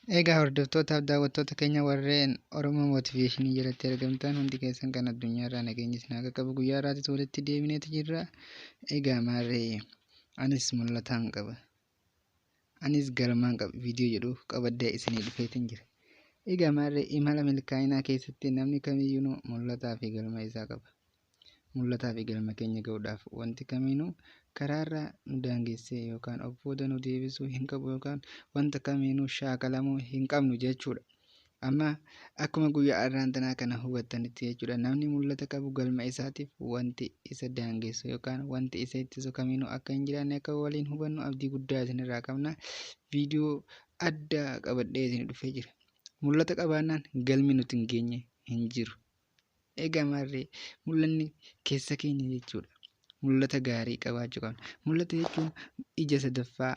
Egaa hordoftootaaf daawwattoota keenya warreen Oromoo Motiveeshinii jalatti argamtan hundi keessan kan addunyaarraa nageenyi isin haa qaqqabu guyyaa har'aatis walitti deebineetu jirra. Egaa maarree anis mul'ataan qaba. Anis galmaan qaba viidiyoo jedhu qabadhee isinii dhufeetin jira. Egaa maarree imala milkaa'inaa keessatti namni kamiyyuu mul'ataa fi galma isaa qaba. Mul'ataa fi galma keenya ga'uudhaaf wanti kamiinuu karaarraa nu daangessee yookaan of booda nu deebisuu hin qabu yookaan wanta kamiinuu shaakalamuu hin qabnu jechuudha. Amma akkuma guyyaa har'aan tanaa kana hubattanitti jechuudha namni mul'ata qabu galma isaatiif wanti isa daangessu yookaan wanti isa ittisu kamiinuu akka hin jiraanne akka waliin hubannu abdii guddaa isinirraa qabna. Viidiyoo addaa qabadhee isin dhufee jira. Mul'ata qabaannaan galmi nuti hin geenye hin jiru. Egaa maarree mul'anni keessa keenya jechuudha. Mul'ata gaarii qabaachuu qabna. Mul'ata jechuun ija sadaffaa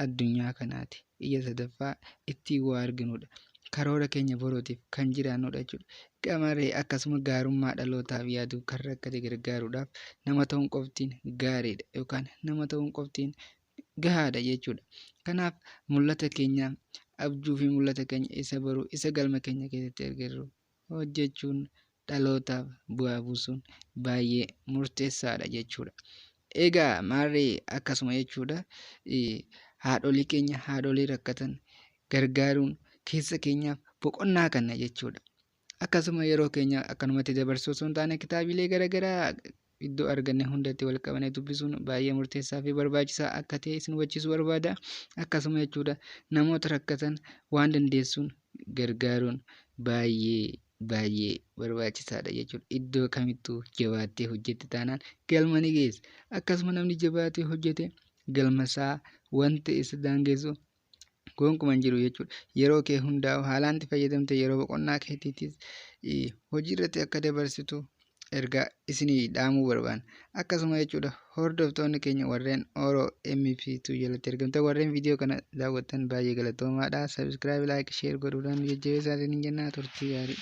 addunyaa kanaati. Ija sadaffaa ittiin waa arginudha. Karoora keenya borootiif kan jiraannudha jechuudha. Egaa maarree akkasuma gaarummaa dhalootaaf yaaduu kan rakkate gargaaruudhaaf nama ta'uun qoftiin gaariidha yookaan nama ta'uun qoftiin gahaadha jechuudha. Kanaaf mul'ata keenya abjuu fi mul'ata keenya isa boruu isa galma keenya keessatti arginu hojjechuun dhalootaaf bu'aa buusuun baay'ee murteessaadha jechuudha. Egaa maarree akkasuma jechuudha haadholii keenya haadholii rakkatan gargaaruun keessa keenyaaf boqonnaa kenna jechuudha. Akkasuma yeroo keenya akkanumatti dabarsuu osoo hin taane kitaabilee garaagaraa iddoo arganne hundatti wal qabannee dubbisuun baay'ee murteessaa fi barbaachisaa akka ta'e isin hubachiisuu barbaada. Akkasuma jechuudha namoota rakkatan waan dandeessuun gargaaruun baay'ee baay'ee barbaachisaadha jechuudha. Iddoo kamittuu jabaattee hojjette taanaan galma ni geessa. Akkasuma namni jabaatee hojjete galma isaa wanti isa daangessu gonkumaa hin jiru jechuudha. Yeroo kee hundaa'u haalaan itti fayyadamte yeroo boqonnaa keetiitis hojii irratti akka dabarsitu ergaa isinii dhaamuu barbaanna. Akkasuma jechuudha hordoftoonni keenya warreen Oro MP2 jalatti argamtan warreen viidiyoo kana daawwattan baay'ee galatoomaadha. Subscribe, like, share godhuudhaan jajjabeessaa isiniin jennaa turtii gaarii.